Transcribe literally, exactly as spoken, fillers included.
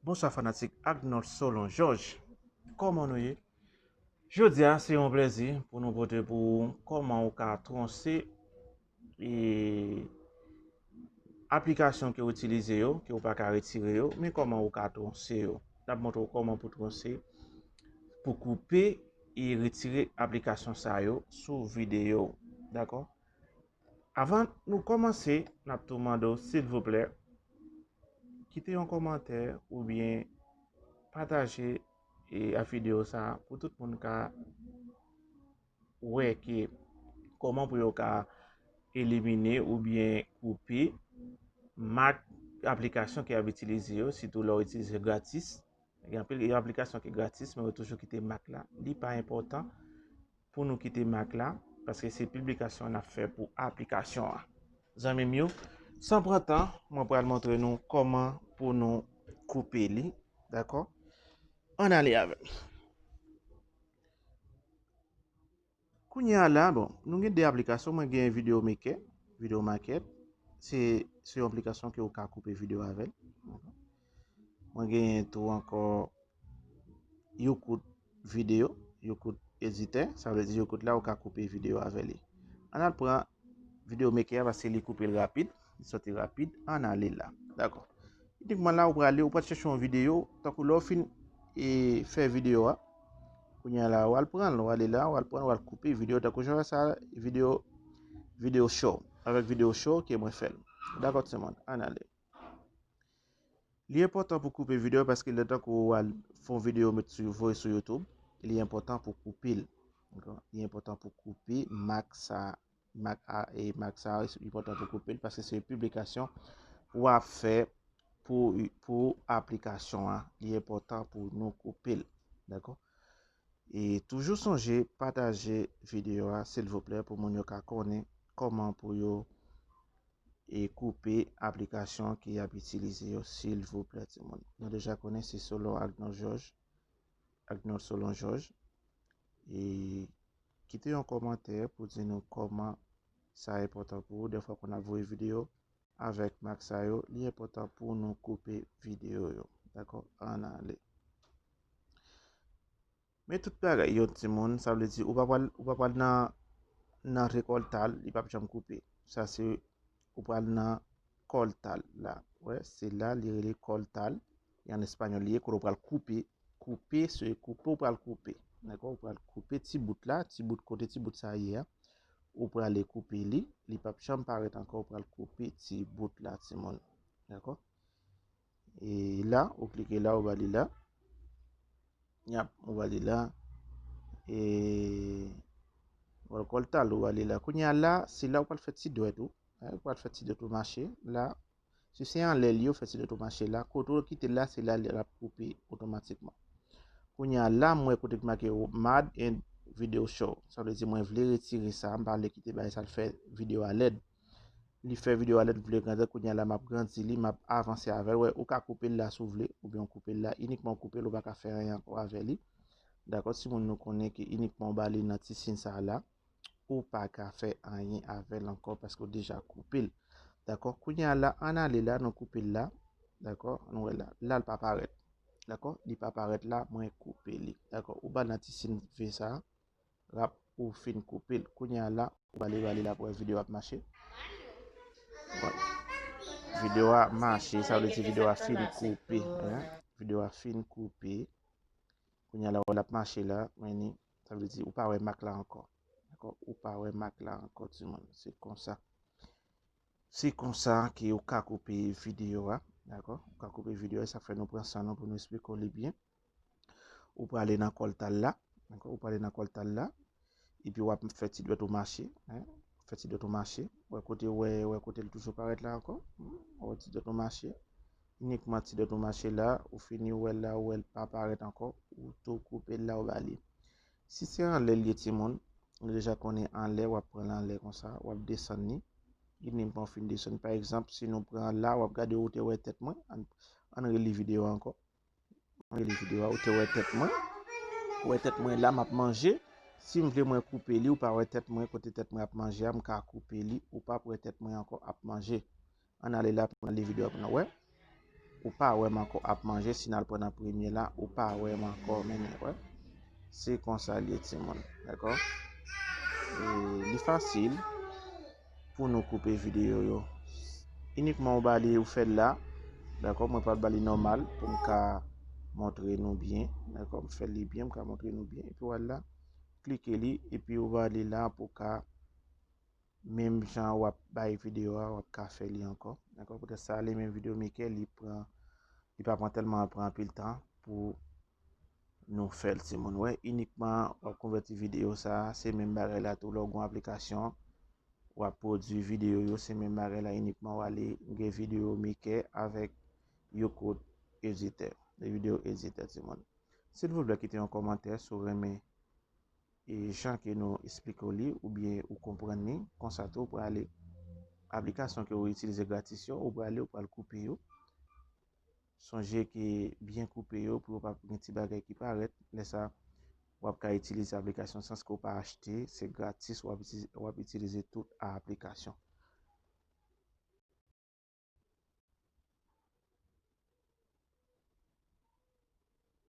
Bonswa fanatik Agnon Solon Jòj. Kòman nou ye? Jodi a, se yon plèzi pou nou pote pou ou kòman ou ka twonse e aplikasyon ke w itilize yo, ke w pa ka retire yo, men kòman ou ka twonse yo. N ap montre w kòman pou twonse, pou koupe e retire aplikasyon sa yo sou videyo w. Dakò? Avan nou kòmanse, n ap tou mande w, silvouplè, kite yon kòmantè oubyen pataje e, a videyo sa a pou tout moun ka wè ke kòman pou yo ka elimine oubyen koupe mak aplikasyon ke y ap itilize yo, sitou lè w itilize gratis. Gen anpil aplikasyon ki gratis, men yo toujou kite mak la. Li pa enpòtan pou nou kite mak la, paske se piblikasyon n ap fè pou aplikasyon an. Zanmi m yo, san pran tan, mwen pral montre nou kòman pou nou koupe li, dakò? Ann ale avè m. Kounye a la, bon, nou gen de aplikasyon, mwen gen Video Maker, Video Maker, se, se yon aplikasyon ke ou ka koupe videyo avè l. Mwen gen tou ankò Youkout Video, Youkout Editor, sa vle di Youkout la ou ka koupe videyo avè li. Ann al pran Video Maker a paske li koupe l rapid, li soti rapid, ann ale la. Dakò. Inikman la ou prale, ou pral chèche yon videyo, tankou lè w fin e, fè videyo a. Kounye a la, w al pran l, w ale la, w al pran l, w al koupe videyo, tankou jan w wè sa, videyo, videyo show. Avèk videyo show ke mwen fè l. Dakò, timoun, ann ale. Li enpòtan pou koupe videyo paske lè tankou w al fè yon videyo met sou, voye sou YouTube, li enpòtan pou koupe l. Dakò? Li enpòtan pou koupe mak sa, mak a, e mak sa, li enpòtan pou koupe l paske se piblikasyon w ap fè pou, pou aplikasyon an. Li enpòtan pou nou koupe l. Dakò? E toujou sonje pataje videyo a, silvouplè, pou moun yo ka konnen kòman pou yo e koupe aplikasyon ke y ap itilize yo, silvouplè, timoun. Nou deja konnen se Solon Agnon Jòj, Agnon Solon Jòj. E kite yon kòmantè pou di nou kòman sa enpòtan pou ou. Defwa, kon ap voye videyo avèk mak sa yo, li enpòtan pou nou koupe videyo yo. Dakò? Ann ale. Men tout bagay yo, timoun, sa vle di ou pa pral, ou pa pral nan, nan rekòlta l, li p ap janm koupe. Sa se, ou pral nan kòlta l la. Wè, se la, li rele kòlta l. E an espanyòl li ye, kote ou pral koupe. Koupe, se koupe, ou pral koupe. Dakò? Ou pral koupe ti bout la, ti bout, kote ti bout sa ye a. Ou prale koupe li, li p ap janm parèt ankò, ou pral koupe ti bout la, timoun. Dakò? E la, ou klike la, ou ba li la. Yap, ou ba li la. E, ou pral kòlta l, ou ba li la. Kounye a la, se la ou pral fè ti dwèt ou. Hein, ou pral fè ti dwèt ou mache. La, si se anlè li, ou fè ti dwèt ou mache la. Kote ou kite l la, se la l ap koupe otomatikman. Kounye a la, m wè kote ki make Mad and Video Show. Sa vle di mwen vle retire sa, m pa vle kite bagay sa l fè videyo a lèd. Li fè videyo a lèd, m vle grandi, kounye a la m ap grandi li, m ap avanse avè l. Wè, ou ka koupe l la si w vle, oubyen w koupe l la, inikman w koupe l, ou pa ka fè anyen ankò avè li. Dakò, timoun nou konnen ke inikman w ba li nan ti siy sa a la, ou pa ka fè anyen avè l ankò paske w deja koupe l. Dakò, kounye a la, ann ale la, nou koupe l la. Dakò, nou wè la, la l pa parèt. Dakò, li pa parèt la, mwen koupe li. Dakò, ou ba l nan ti siy V sa a. Rap, ou fin koupe l. Kounye a la, ou ba li, ba li la pou wè videyo ap mache. Bon. Videyo a mache, sa vle di videyo a fin koupe. Hein? Videyo a fin koupe. Kounye a la, wè l ap mache la, men ni, sa vle di ou pa wè mak la ankò. Dakò? Ou pa wè mak la ankò, timoun. Se konsa. Se konsa ke ou ka koupe videyo a, dakò? Ou ka koupe videyo a, sa fè nou pran san nou pou nou esplike w li byen. Ou prale nan kòlta l la, dakò? Ou prale nan kòlta l la, epi w ap fè ti dwèt ou mache, hein? Fè ti dwèt ou mache, wè kote, wè, wè kote l toujou parèt la ankò, hmm? Wè ti dwèt ou mache, inikman ti dwèt ou mache la, ou fini wè l la, ou wè l pa parèt ankò, ou tou koupe l la, ou ba li. Si se anlè l ye, timoun, ou deja konnen anlè, w ap pran l anlè konsa, w ap desann li. Inikman w fin desann, pa egzanp, si nou pran la, w ap gade ou te wè tèt mwen, ann, ann reli videyo a ankò. Ann reli videyo a, ou te wè tèt mwen. Ou wè tèt mwen la, m ap manje. Si m vle mwen koupe li, ou pa wè tèt mwen, kote tèt mwen ap manje a, m ka koupe li, ou p ap wè tèt mwen ankò ap manje. Ann ale la pou n ale videyo a pou nou wè. ou pa wè m ankò ap manje, si n al pran nan premye la, ou pa wè m ankò, men wè. Se konsa l ye, timoun, dakò? E li fasil pou nou koupe videyo yo. Inikman ou ba li, ou fè l la, dakò? Mwen pral ba li nòmal pou m ka montre nou byen, dakò? M fè li byen, m ka montre nou byen, epi w al la, klike li, epi ou ba li la pou ka, menm jan w ap bay videyo a, w ap ka fè li ankò, dakò? Poutèt sa, li menm videyo maker, li pran, li pa pran tèlman pran anpil tan pou nou fè l, timoun. Wè, inikman w ap konvèti videyo sa a, se menm bagay la tou, lè w gen yon aplikasyon, w ap pwodui videyo yo, se menm bagay la, inikman w ale gen videyo maker avèk Ucode Editor, le videyo editor, timoun. Silvouplè, kite yon kòmantè si w renmen e jan ke nou esplike w li oubyen ou konprann li, konsa tou ou prale aplikasyon ke ou itilize gratis yo, ou prale, ou pral koupe yo. Sonje ke byen koupe yo pou yo pa gen ti bagay ki parèt. Lè sa, w ap ka itilize aplikasyon san ke w pa achte, se gratis, w ap itilize, w ap itilize tout aplikasyon.